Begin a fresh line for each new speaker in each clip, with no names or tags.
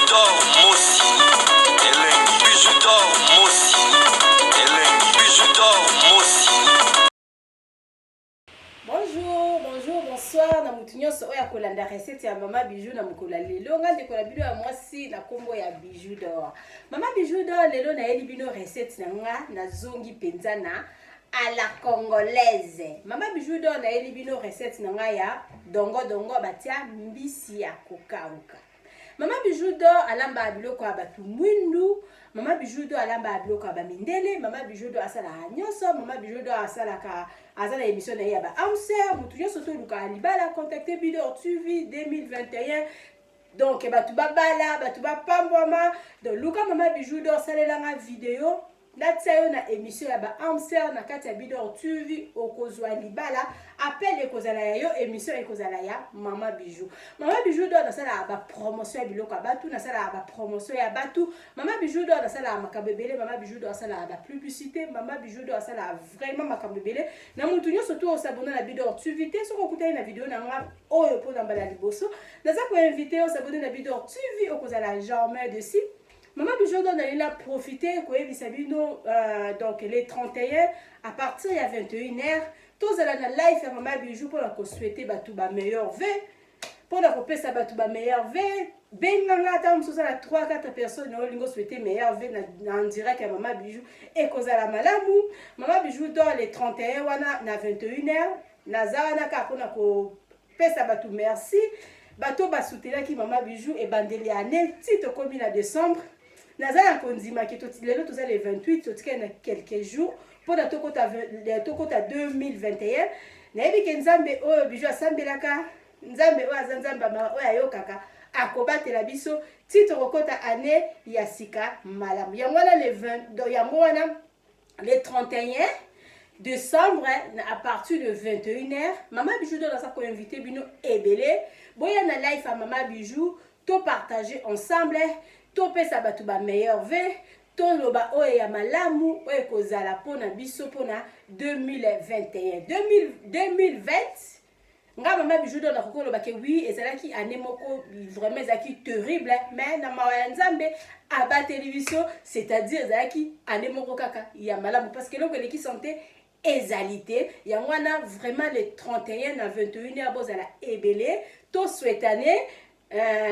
Bijou d'or Mosi Elengi Bijou d'or Mosi Elengi Bijou d'or Mosi.
Bonjour, bonjour, bonsoir na mutu nyonso oyo akolanda recette ya mama Bijou na mokolo ya lelo. Nga ndeko na bino ya mwasi na kombo ya Bijou d'or. Mama Bijou d'or lelo nayeli bino recette na nga nazongi penza na à la congolaise. Mama Bijou d'or nayeli bino recette na nga ya dongo dongo batia mbisi ya kokauka. Mama Bijou d'or alamba biloko ya bato mwindu. Mama Bijou d'or alamba biloko ya bamindele. Mama Bijou d'or asalaka nyonso. Mama Bijou d'or asalaka aza na émission na ye ya ba âme sœur. Moto nyonso tolukaka libala contacter Bidor TV 2021. Donc bato babala, bato bapambwama. Donc luka Mama Bijou d'or salelanga video natia yo na émission ya ba âme sœur na kati ya Bidor TV okozwa libala. Appel ekozala ya yo, émission ekozala ya Mama Bijou. Mama Bijou d'or nasalaka ba promotion ya biloko ya batu, nasalaka ba promotion ya batu. Mama Bijou d'or nasalaka makambo ebele. Mama Bijou d'or asalaka ba publicité. Mama Bijou d'or asalaka vraiment makambo ebele. Na mutu nyonso to osabona na Bidor TV te, soki okutani na video na nga oyo mpona mbala liboso, naza koinvite yo osabone na Bidor TV, okozala jamais dessus. Mama Bijou d'or nalingi na profiter koyebisa bino donc le 31 à partir ya 21h tozala na live ya Mama Bijou mpona kosouhaiter bato ba meilleurs vœux, mpona kopesa bato ba meilleurs vœux. Benganga ata mosusu oza na 3 4 personnes olingi osouhaiter meilleurs vœux na direct ya Mama Bijou, ekozala malamu. Mama Bijou d'or le 31 wana na 21h naza wana kaka mpona kopesa bato merci, bato basutenaki Mama Bijou ebandeli ya année ti tokomi na décembre. Naza na kondimaki lelo toza le 28, totikali na quelques jours mpona tokota 2021. Nayebi ke Nzambe oyo Bijou asambelaka, Nzambe oyo aza Nzambe oyo ayokaka, akobatela biso ti tokokota année ya sika malamu. Yango wana le 20, yango wana le 31 décembre à partir de 21h, Mama Bijou do naza koinvite bino ebele boya na live ya Mama Bijou, topartage ensemble, topesa bato ba meilleurs vœux, toloba oyo ya malamu oyo ekozala mpona biso mpona 2021. 2020 nga Mama Bijou do nakoki koloba ke oui, ezalaki année moko vraiment ezalaki terrible, mais na mawa ya Nzambe abateli biso, c'est-à-dire ezalaki année moko kaka ya malamu, parce que eloko eleki santé ezali te. Yango wana vraiment le 31 na 21h bozala ebele, tosouhaitane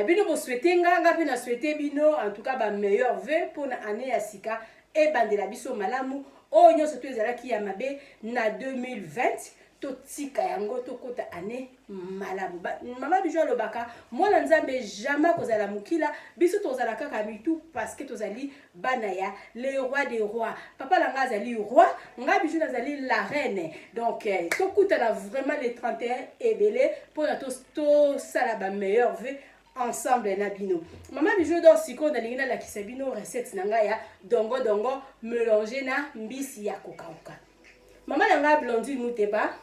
bino bosouhaite nga, nga mpe na souhaite bino en tout cas ba meilleurs vœux mpona année ya sika ebandela biso malamu. Oyo nyonso to ezalaki ya mabe na 2020, totika yango, tokota année malamu. Mama Bijou alobaka mwana Nzambe jamais kozala mokila, biso tozala kaka mitu parce que tozali bana ya le roi des rois. Papa na nga azali roi, nga Bijou nazali la reine. Donc tokutana vraiment le 31 ebele mpona tosala ba meilleurs vœux ensemble na bino. Mama Bijou d'or sikoyo nalingi nalakisa bino recette na ngai ya dongo dongo mélange na mbisi ya kokauka. Mama na ngai Blondine Muteba,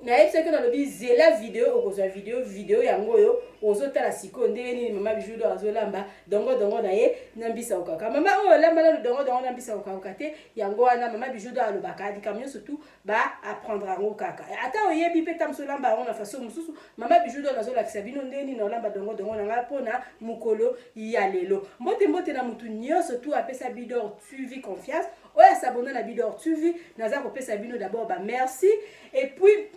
nayebisaki, nalobi zela video, okozwa video. Video yango oyo ozotala sikoyo, ndenge nini Mama Bijou d'or azolamba dongo dongo na ye na mbisi ya kokauka. Mama oyo olamba nano dongo dongo na mbisi ya kokauka te. Yango wana Mama Bijou d'or alobaka likambo nyonso tu ba apprendre yango kaka, ata oyebi mpe ta mosu olamba yango na façon mosusu. Mama Bijou d'or nazolakisa bino ndenge nini olamba dongo dongo na ngai mpona mokolo ya lelo. Mbote mbote na motu nyonso tu apesa Bidor TV confiance, oyo asabona na Bidor TV. Naza kopesa bino d'abord ba merci et puis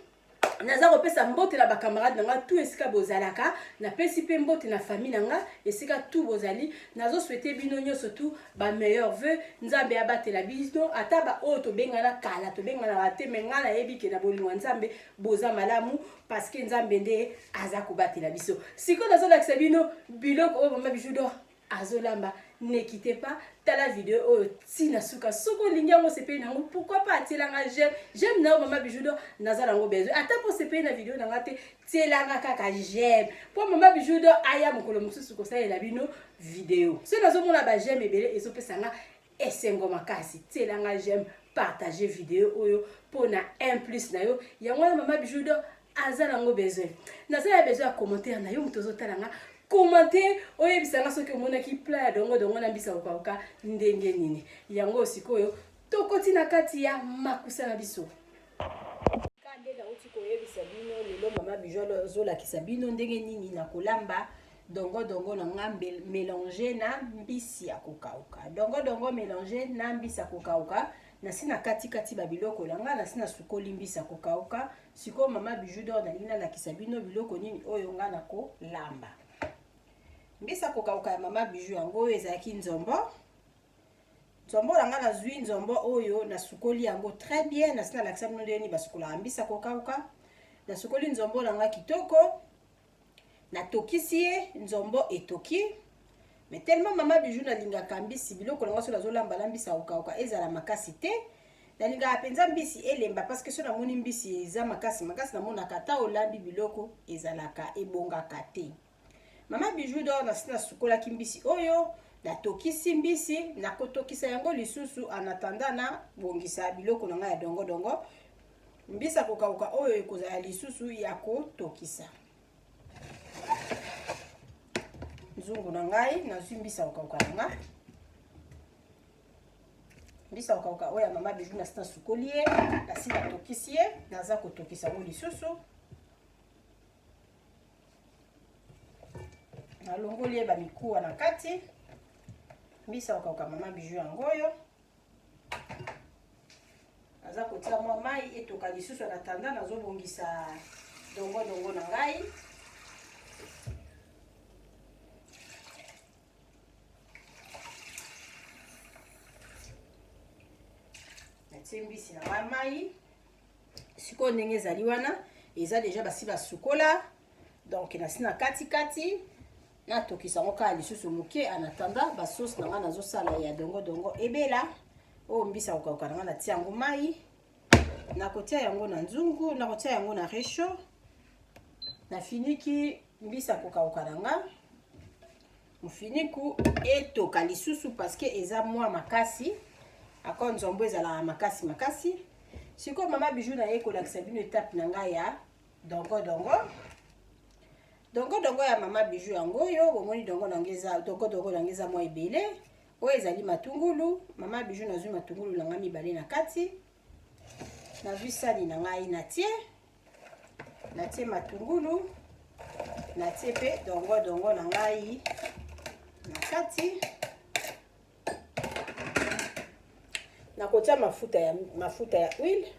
naza kopesa mbote na bacamarade na nga tu esika bozalaka. Napesi mpe mbote na famille na nga esika tu bozali. Nazosouhaite bino nyonso tu ba meilleurs vœux, Nzambe abatela bino. Ata baoyo tobengana kala, tobenganaka te, me ngai nayebi ke na bolingo ya Nzambe boza malamu, parce que Nzambe nde aza kobatela biso. Sikoyo nazolakisa bino biloko oyo Mama Bijou d'or azolamba. Ne quittez pas, tala video oyo ntina suka. Soki olingi yango, osepeli nango, pourquoi pas atielanga j'aime. J'aime na yo, Mama Bijou d'or naza nango besoin. Ata mpo osepeli na video na nga te, tielanga kaka j'aime mpo Mama Bijou d'or aya mokolo mosusu kosalela bino video. Soki nazomona ba j'aime ebele, ezopesanga esengo makasi. Tielanga j'aime, partage video oyo mpona un plus na yo. Yango wana Mama Bijou d'or aza nango besoin, naza na besoin ya commentaire na yo. Moto ozotala nga, commenter, oyebisanga soki omonaki plat ya dongo dongo na mbisa kokauka ndenge nini. Yango sikoyo tokoti na kati ya makusa na biso. Nde nauti koyebisa bino, lelo Mama Bijou azolakisa bino ndenge nini na kolamba. Dongo dongo na nga melange na mbisi ya kokauka. Dongo dongo melange na mbisi ya kokauka. Nasi na kati kati ba biloko na nga, nasi na sukoli mbisi ya kokauka. Sikoyo mama Bijou d'or nalingi nalakisa bino biloko nini oyo nga nakolamba. Mbisi ya kokauka ya mama Bijou yango oyo ezalaki nzombo. Nzombo na nga nazwi nzombo oyo nasukoli yango très bien, nasi nalakisa bino ndenge nini basukolaka mbisi ya kokauka. Nasukoli nzombo na nga kitoko. Natokisi ye nzombo etoki. Mais tellement mama Bijou nalingaka mbisi, biloko na nga soki nazolamba na mbisi ya kokauka ezala makasi te. Nalingaka mpenza mbisi elemba parce que soki namoni mbisi eza makasi makasi namonaka ata olambi biloko ezalaka ebongaka te. Mama Bijou d'or nasi nasukolaki mbisi oyo, natokisi mbisi, nakotokisa yango lisusu en attendant na bongisa biloko na ngai ya dongo dongo. Mbisi ya kokauka oyo ekozala lisusu ya kotokisa. Nzungu na ngai, nazwi mbisi ya kokauka na ngai. Mbisi ya kokauka oyo ya mama Bijou nasi nasukoli ye, nasi natokisi ye, naza kotokisa yango lisusu. Nalongoli ye ba mikuwa na kati. Mbisi ya kokauka mama Bijou yango oyo. Naza kotia mwa mai etoka lisusu en attendant nazobongisa dongo dongo na ngai. Natie mbisi na ngai mai. Sikoyo ndenge ezali wana eza deja basi basukola, donc nasi na kati kati natokisa yango kaka lisusu moke en attendant ba sauce na ngai nazosala ya dongo dongo ebela. Oyo mbisi ya kokauka na ngai natia yango mai, nakotia yango na nzungu, nakotia yango na réchaud. Nafiniki mbisi ya kokauka na ngai, mofiniku etoka lisusu parce que eza mwa makasi, ako nzombo ezalaka makasi makasi. Sikoyo mama Bijou na ye kolakisa bino etape na ngai ya dongo dongo. Dongo dongo ya mama Bijou yango oyo, bomoni dongo na ngai eza dongo dongo na ngai eza mwa ebele. Oyo ezali matungulu, mama Bijou nazwi matungulu na ngai mibale na kati. Nazwi sani na ngai natie. Natie matungulu, natie pe dongo dongo na ngai na kati. Nakotia mafuta ya huile.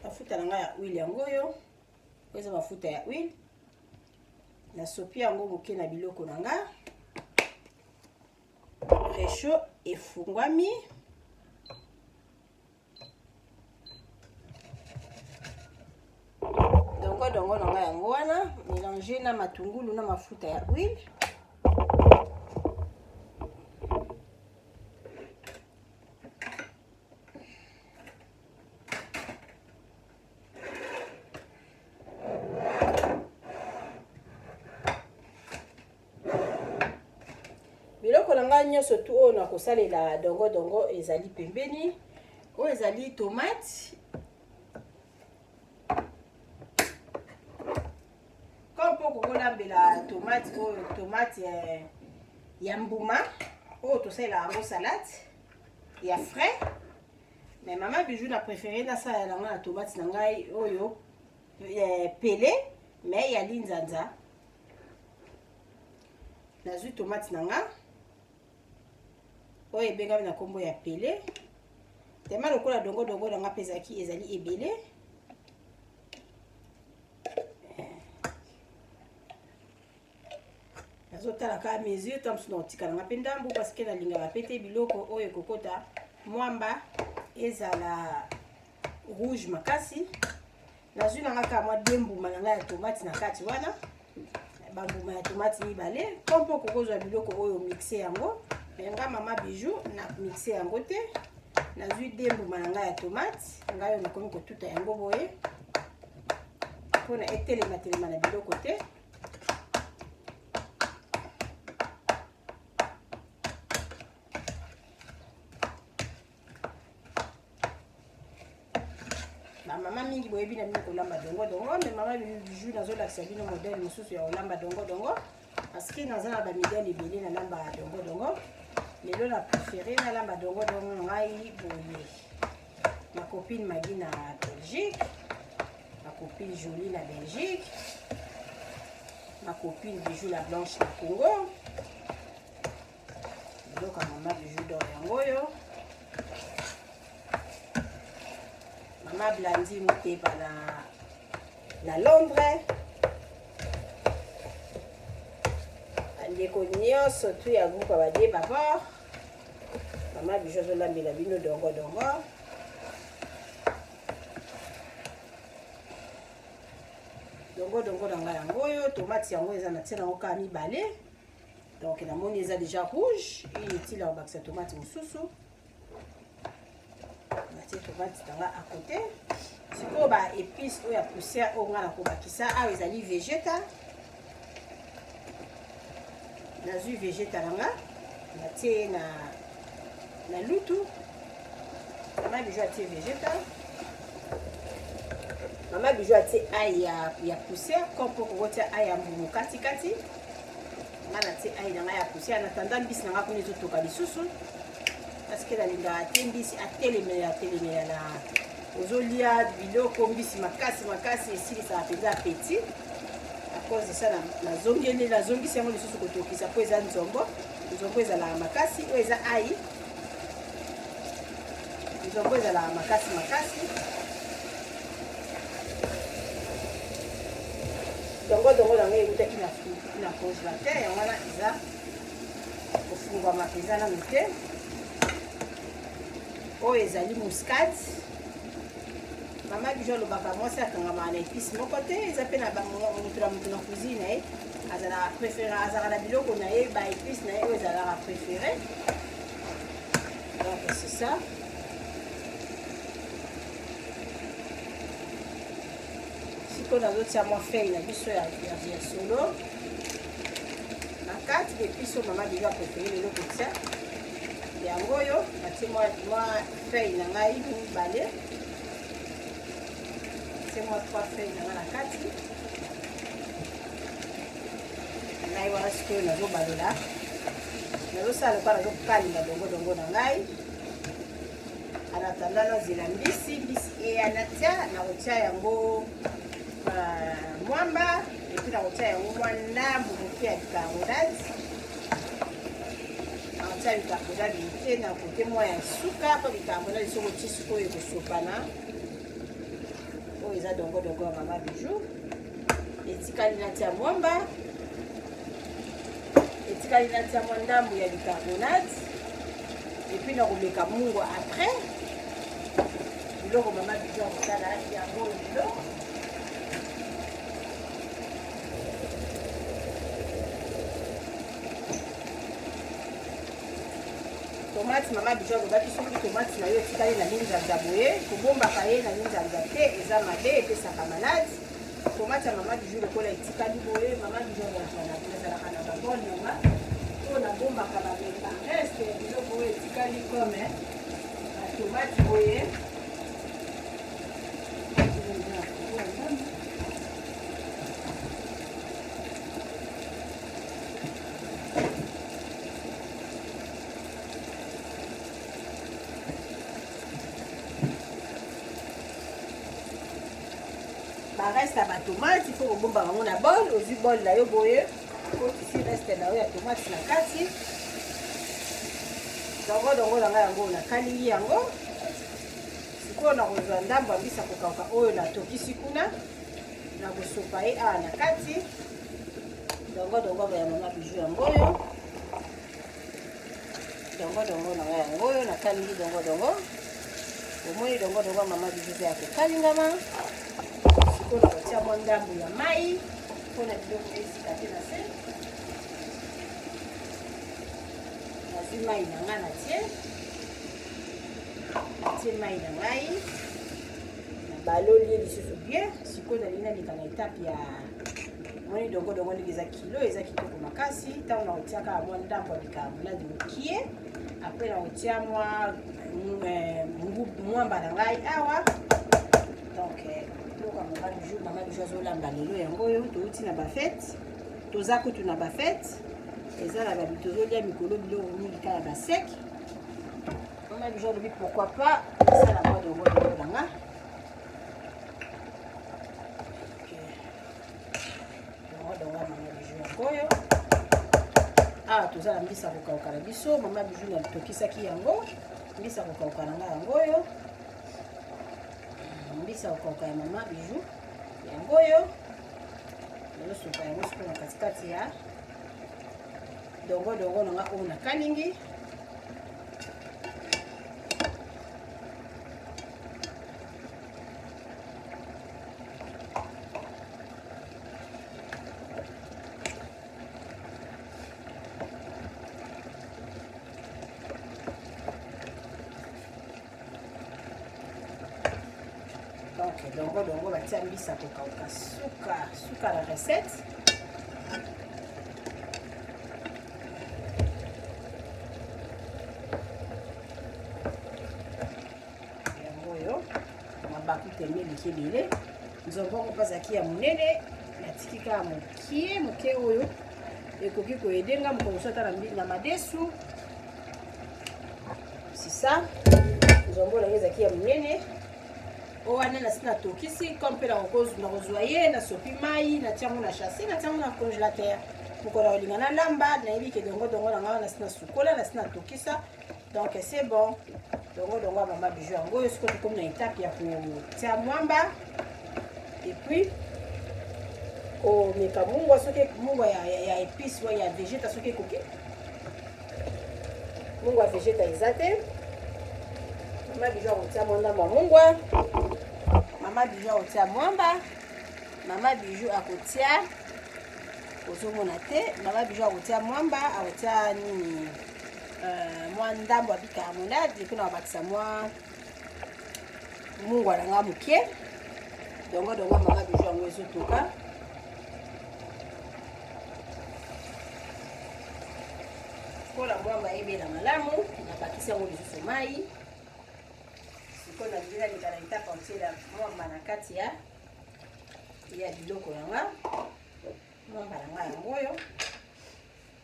Mafuta na ngai ya huile yango oyo. Oyo eza mafuta ya huile. Nasopi yango moke na biloko na nga. Réchaud efungwami. Dongo dongo na ngai yango wana, mélanger na matungulu na mafuta ya huile. Biloko na ngai nyonso tu oyo nakosalela dongo dongo ezali pembeni. Oyo ezali tomate. Comme mpo kokolambela tomate oyo, tomate ya mbuma oyo tosalelaka yango salade ya frais. Mais mama Bijou na préféré nasala na ngai na tomate na ngai oyo pele, mais ya linzanza. Nazwi tomate na nga oyo ebengami na kombo ya pele. Tema lokola dongo dongo na nga mpe ezalaki ezali ebele. Nazotala kaka mesure, ntango mosusu nakotika na nga mpe ndambu parce que nalingaka pe te biloko oyo ekokota mwamba ezala rouge makasi. Nazwi na nga kaka mwa deux mbuma na ngai ya tomate na kati wana, bambuma ya tomate mibale. Kompo okokozwa biloko oyo mixe yango, mais nga mama Bijou na mixe yango te. Nazwi deux mbuma na ngai ya tomate, ngai oyo nakomi kotuta yango boye mpona etelema telema na biloko te. Ba mama mingi boyebi na bino kolamba dongo dongo, mais mama Bijou nazolakisa bino modèle mosusu ya kolamba dongo dongo parce que naza na ba modèle ebele nalamba dongo dongo. Lelo na préféré nalamba dongo dongo ngai boye. Ma copine Maggie na Belgique, ma copine Jolie na Belgique, Ma copine Bijou la Blanche na Congo. Biloko ya mama Bijou d'or yango oyo. Mama Blandi Muteba na, na Londres. Bandeko nyonso tu ya groupe ya badie babord. Mama Bijou azolambela bino dongo dongo. Dongo dongo na ngai yango oyo, tomate yango eza na tia nango kaka mibale. Donc namoni eza déjà rouge, inutile ya kobakisa tomate mosusu. Natie tomate na ngai à côté. Sikoyo ba épices oyo ya poussière oyo ngai nakobakisa awa ezali vegeta. Nazwi vegeta na nga, natie ye na na lutu. Mama Bijou atie vegeta. Mama Bijou atie ail ya, ya poussière, comme po kokotia ail ya mbumu kati kati. Nga natie ail na nga ya poussière, na tanda mbisi na nga kuna ezotoka lisusu. Parce que nalingaka te mbisi atelemela atelemela na ozolia biloko mbisi makasi makasi esilisaka mpenza appetit. À cause de ça nazongeli nazongisi yango lisusu kotokisa mpo eza nzombo. Nzombo ezalaka makasi, oyo eza ail. Nzombo ezalaka makasi makasi. Dongo dongo yango eutaki na na congélateur, yango wana eza kofungwama mpenza nanu te. Oyo ezali muscade. Mama Bijou alobaka mwasi akangamaka na épice moko te, eza mpe na moto na moto na cuisine na ye azalaka préféré, azalaka na biloko na ye ba épice na ye oyo ezalaka préféré. Donc c'est ça. Sikoyo nazotia mwa feuille na biso ya, ya, ya solo na kati épice oyo mama Bijou apréféré lelo kotia yango oyo. Natie mwa mwa feuille na ngai mibale, natie mwa 3 feuille na ngai na kati ngai wana. Sikoyo nazobalola, nazosala lokola nazokalinga dongodongo na ngai en attendant nazela mbisi. Mbisi eya, natia, nakotia yango mwamba, et puis nakotia yango mwa ndambu moke ya bicarbonate. Nakotia bicarbonate moke na kote mwa ya suka, mpo bicarbonate soki otie sikoyo ekosopana. Oyo eza dongodongo ya mama Bijou. Etikali natia mwamba, etikali natia mwa ndambu ya bicarbonate, et puis nakomeka mungwa après. Biloko mama Bijou akosala yango lelo. Tomate, mama Bijou alobaki soki tomate na yo etikali na linzanza boye, kobombaka ye na linzanza te, eza mabe, epesaka malade. Tomate ya mama Bijou lokola etikali boye, mama Bijou azalaka na babole nanga oyo nabombaka bareste ya biloko oyo etikali comme batomate boye. Bareste ya batomate, ifo kobomba bango na bol. Ozwi bol na yo boye, okotisi reste na yo ya tomate na kati. Dongodongo na ngai yango nakalingi yango. Sikoyo nakozwa ndambo ya mbisi ya kokauka oyo natokisi kuna, nakosopa ye awa na kati. Dongodongo ya mama Bijou yango oyo, dongodongo na ngai yango oyo nakalingi dongodongo. Omoni dongodongo ya mama Bijou eza ya kokalingama. Sikoyo nakotia mwa ndambo ya mai mpona biloko esika te na se. Nazwi mai na ngai, natie, natie mai na ngai, nabaloli ye lisusu bien. Sikoyo nalingi naleka na etape ya moni dongodongo ndenge eza kilo, eza kitoko makasi. Ntango nakotia kaka mwa ndambo ya bicarbonate mokie, apres nakotia mwa mwamba na ngai awa. Donc biloko ya mama Bijou, mama Bijou azolamba lelo yango oyo. Touti na bafete, toza kutu na bafete, eza na tozolia mikolo biloko mingi kaka ya basec. Mama Bijou alobi pourquoi pas esala mwa dongodongo na nga. Dongodongo ya mama Bijou. Awa toza na mbisi ya kokauka na biso, mama Bijou natokisaki yango. Mbisi ya kokauka na ngai yango oyo, mbisi ya kokauka ya mama Bijou yango oyo. Nazosopa yango sikoyo na katikati ya dongodongo na ngai oyo nakalingi. Donc dongo dongo batia mbisa kokauka, suka suka la recette. Yango oyo mabaku teme eleki ebele. Nzombo yango mpe azalaki ya monene, natiki kaka mokie moke oyo ekoki koyede nga mokolo mosusu ata na madesu. Sisa nzombo nango ezalaki ya monene oyo wana nasi natokisi comme mpe nakozwa ye, nasopi mai, natia yango na chasse, natia yango na congélateur. Mokolo ya kolinga nalamba, nayebi ke dongodongo na ngai nasi nasukola, nasi natokisa. Donc c'est bon, dongodongo ya mama Bijou yango oyo. Sikoyo tokomi na étape ya kotia mwamba et puis komeka mungwa, soki mungwa ya épice wa ya végéta, soki ekoki. Mungwa ya végéta eza te, mama Bijou akotia mwa ndambo ya mungwa. Mama Bijou akotia mwamba, mama Bijou akotia, ozomona te, mama Bijou akotia mwamba, akotia nini, mwa ndambo ya bicarbonate, epuis na babakisa mwa mungwa na nga moke. Dongo dongo mama Bijou yango ezotoka. Kola mwamba ebela malamu, nabakisi yango lisusu mai. Sikoyo nalingi naleka na etape otiela mwamba na kati ya biloko na nga. Mwamba na nga yango oyo,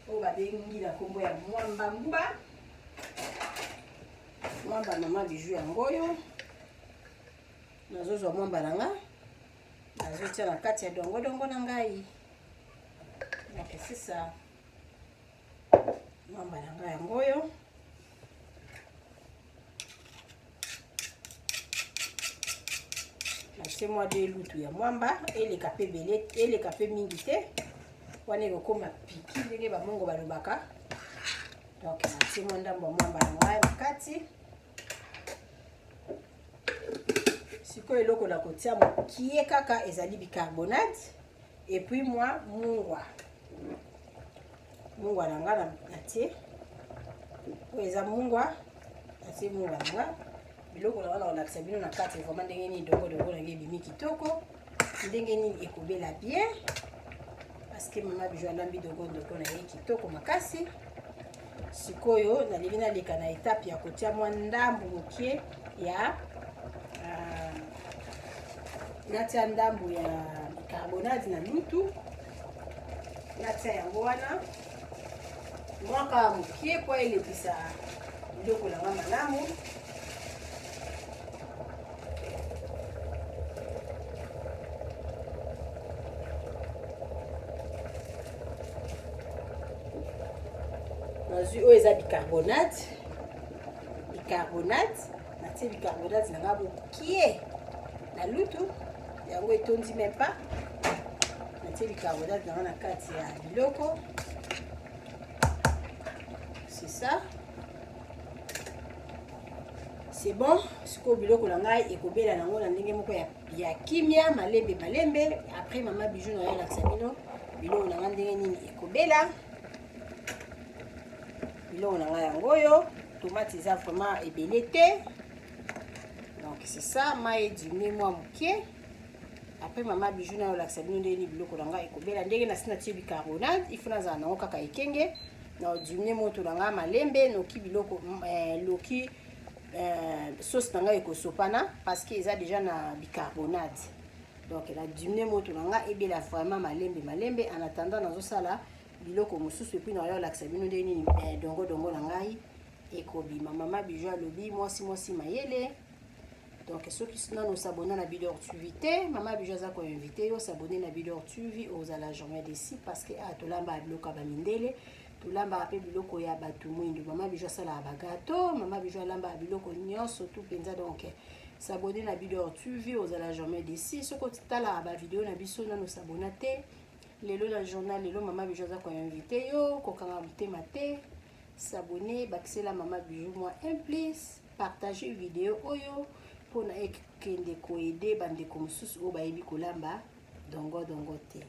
oyo babengi na nkombo ya mwamba nguba. Mwamba mama Bijou yango oyo. Nazozwa mwamba na nga, nazotia na kati ya dongodongo na ngai. Donc c'est ça, mwamba na ngai yango oyo. Natie mwa de lutu ya mwamba, eleka mpe ebele, eleka mpe mingi te, wana ekokoma piki ndenge bamongo balobaka. Donc natie mwa ndambo ya mwamba na ngai na kati. Sikoyo eloko na kotia mokie kaka ezali bicarbonate et puis mwa mungwa. Mungwa na nga natie, oyo eza mungwa, natie mungwa na nga. Biloko na nga na kolakisa bino na kati vraiment ndenge nini dongodongo na ngai ebimi kitoko, ndenge nini ekobela bien, parce que mama Bijou alambi dongodongo na ye kitoko makasi. Sikoyo nalingi naleka na etape ya kotia mwa ndambu mokie ya natia ndambu ya bicarbonate na lutu, natia yango wana mwa kaka mokie po elekisa biloko na nga malamu. Nazwi oyo eza bicarbonate, bicarbonate natie bicarbonate na nga mokie na lutu, yango etondi même pas. Natie bicarbonate na nga na kati ya biloko. C'est ça, c'est bon. Sikoyo biloko na ngai ekobela nango na ndenge moko ya kimia, malembe malembe. Après mama Bijou na yo alakisa bino biloko na ngai ndenge nini ekobela. Biloko na ngai yango oyo, tomate eza vraiment ebele te. Donc c'est ça, mai edimie mwa moke. Après mama Bijou na yo alakisa bino ndenge nini biloko na ngai ekobela. Ndenge nasi natie bicarbonate, il faut nazala nango kaka ekenge. Na odimie moto na ngai malembe, noki biloko loki sauce na ngai ekosopana parce que eza déjà na bicarbonate. Donc na dimie moto na ngai ebela vraiment malembe malembe. En attendant nazosala biloko mosusu, et puis na yo alakisa bino ndenge nini dongo dongo na ngai ekobima. Mama Bijou alobi mwasi mwasi mayele. Donc soki nano osabonner na Bidor TV te, mama Bijou aza koinvite yo osabonner na Bidor TV, ozala jamais déçu, parce que tolamba biloko ya bamindele. Tolambaka mpe biloko ya bato mwindu. Mama Bijou asalaka bagato, mama Bijou alambaka biloko nyonso tu mpenza. Donc s'abonner na Bidor TV, ozala jamais déçu. Soki otalaka bavideo na biso nano s'abonna te, lelo na journal lelo mama Bijou aza koinvite yo, kokanga motema te, s'abonner, bakisela mama Bijou mwa un plus, partage video oyo mpona ekende koaider bandeko mosusu oyo bayebi kolamba dongo dongo te.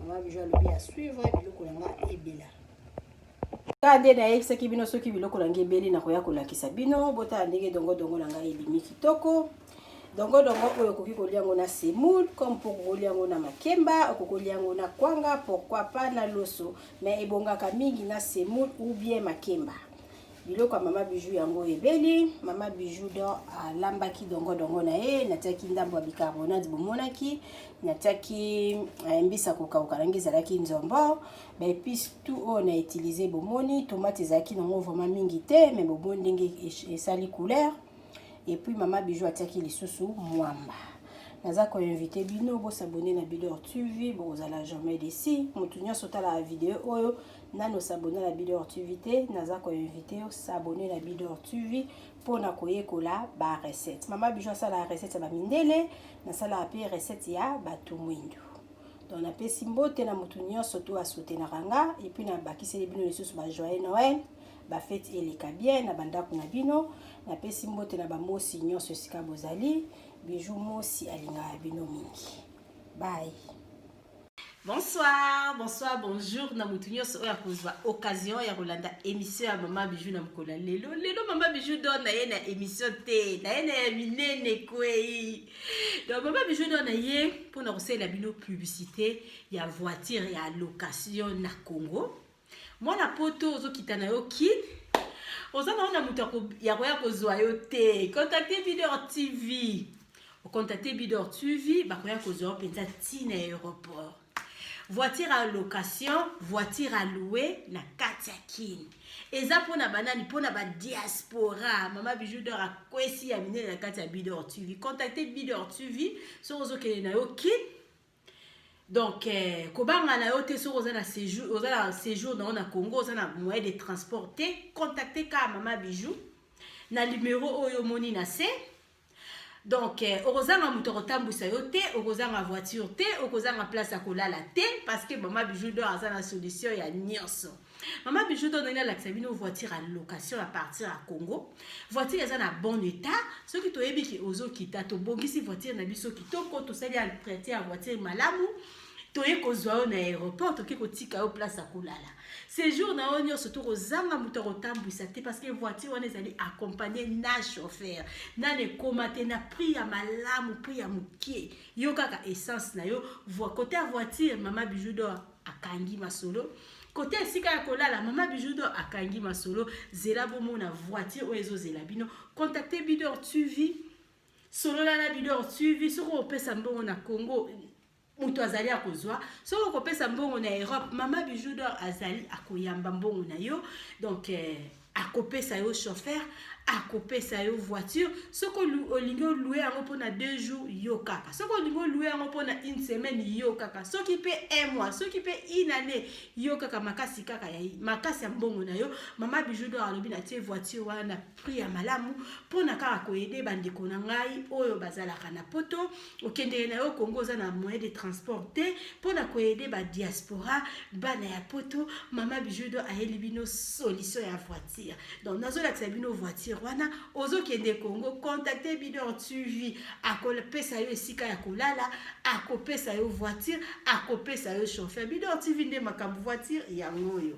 Mama Bijou alobi ya suivre, biloko na nga ebela. Kaka nde nayebisaki bino, soki biloko na ngai ebeli, nakoya kolakisa bino. Botala ndenge dongodongo na ngai ebimi kitoko. Dongodongo oyo okoki kolia yango na semoule, comme mpo kokolia yango na makemba, okoki kolia yango na kwanga, pourquoi pas na loso, mais ebongaka mingi na semoule ou bien makemba. Biloko ya mama Bijou yango ebeli. Mama Bijou d'Or alambaki dongodongo na ye. Natiaki ndambo ya bicarbonate, bomonaki, natiaki mbisa kokauka nange ezalaki nzombo, baépice tout oyo na utiliser. Bomoni, tomate ezalaki nango vraiment mingi te, mais bomoni ndenge esali couleur. Et puis mama Bijou atiaki lisusu mwamba. Naza koinvite bino bos'abonner na Bidor TV, bokozala jamais déçu. Motu nyonso otalaka video oyo nano s'abonner na Bidor TV te, naza koinvite yo s'abonner na Bidor TV mpona koyekola barecette. Mama Bijou asalaka recette ya bamindele, nasalaka mpe recette ya bato mwindu. Donc napesi mbote na motu nyonso to asoutenaka nga, et puis nabakiseli bino lisusu bajoyeux Noël, bafete eleka bien na bandako na bino. Napesi mbote na bamosi nyonso esika bozali. Bijou Mosi alingaka bino mingi. Bye. Bonsoir, bonsoir, bonjour na motu nyonso oyo akozwa occasion ya kolanda émission ya mama Bijou na mokolo ya lelo. Lelo mama Bijou d'Or na ye na émission te, na ye na ya minene kwei. Donc mama Bijou d'Or na ye mpona kosalela bino publicité ya voiture ya location na Congo. Mwana poto ozokita na yo Kine, oza na wana moto ya koya kozwa yo te, contacte Bidor TV. Ocontacte Bidor TV, bakoya kozwa yo mpenza ntina aéroport. Voiture à location, voiture à louer na kati ya Kine, eza mpona banani? Mpona badiaspora. Mama Bijou d'Or akwesi ya minene na kati ya Bidor TV. Contacte Bidor TV soki ozokende na yo Kine. Donc kobanga na yo te. Soki oza na séjour, oza na séjour na yo na Congo, oza na moyen de transport te, contacte kaka mama Bijou na numéro oyo omoni na se. Donc okozanga moto akotambwisa yo te, okozanga voiture te, okozanga place ya kolala te, parce que mama Bijou d'Or aza na solution ya nyonso. Mama Bijou d'Or ndenge alakisa bino voiture ya location à partir ya Congo, voiture eza na bon état. Soki toyebi ke ozokita, tobongisi voiture na biso kitoko, tosali entretien ya voiture malamu, toye kozwa yo na aéroport, toke kotika yo place ya kolala. Séjour na yo nyonso tokozanga moto akotambwisa te, parce que voiture wana ezali accompagné na chauffeur. Nani ekóma te na prix ya malamu, prix ya mokie, yo kaka essence na yo. Côté ya voiture, mama Bijou d'Or akangi masolo. Côté esika ya kolala, mama Bijou d'Or akangi masolo. Zela bomona voiture oyo ezozela bino. Contacte Bidor TV, solola na Bidor TV. Soki opesa mbongo na Congo, moto azali akozwa. Soki okopesa mbongo na Europe, mama Bijou d'Or azali akoyamba mbongo na yo. Donc akopesa yo chauffeur, akopesa yo voiture. Soki olingi olouer yango mpona 2 jours, yo kaka. Soki olingi olouer yango mpona une semaine, yo kaka. Soki mpe un mois, soki mpe une année, yo kaka. Makasi kaka ya makasi ya mbongo na yo. Mama Bijou d'Or alobi na tie voiture wana na prix ya malamu mpona kaka koaider bandeko na ngai oyo bazalaka na poto. Okendeke na yo Kongo, oza na moyen de transport te, mpona koaider badiaspora, bana ya poto, mama Bijou d'Or ayeli bino solution ya voiture. Donc nazolakisa bino voiture wana. Ozokende Congo, contacte Bidor TV, akopesa yo esika ya kolala, akopesa yo voiture, akopesa yo chauffeur. Bidor TV nde makambo. Voiture yango oyo.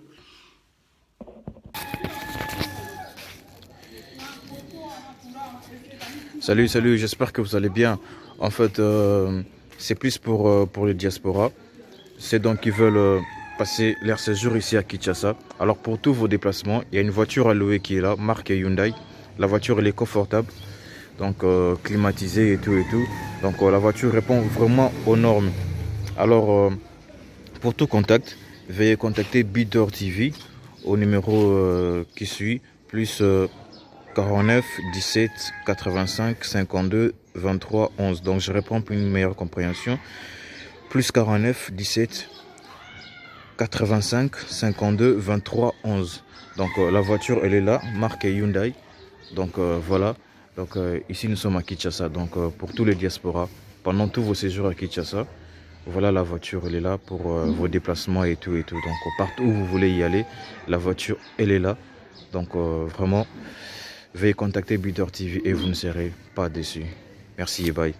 Salut, salut, j'espère que vous allez bien. En fait, c'est plus pour les diasporas. C'est donc qui veulent passer leur séjour ici à Kinshasa. Alors pour tous vos déplacements, il y a une voiture à louer qui est là, marque Hyundai. La voiture, elle est confortable, donc climatisée et tout et tout. Donc la voiture répond vraiment aux normes. Alors pour tout contact, veuillez contacter Bidor TV au numéro qui suit, plus 49 17 85 52 23 11. Donc je reprends pour une meilleure compréhension. Plus 49 17 85 52 23 11. Donc la voiture, elle est là, marque Hyundai. Donc voilà. Donc ici nous sommes à Kinshasa. Donc pour tous les diasporas, pendant tous vos séjours à Kinshasa, voilà, la voiture, elle est là pour vos déplacements et tout et tout. Donc partout où vous voulez y aller, la voiture, elle est là. Donc vraiment, veuillez contacter Bidor TV et vous ne serez pas déçus. Merci et bye.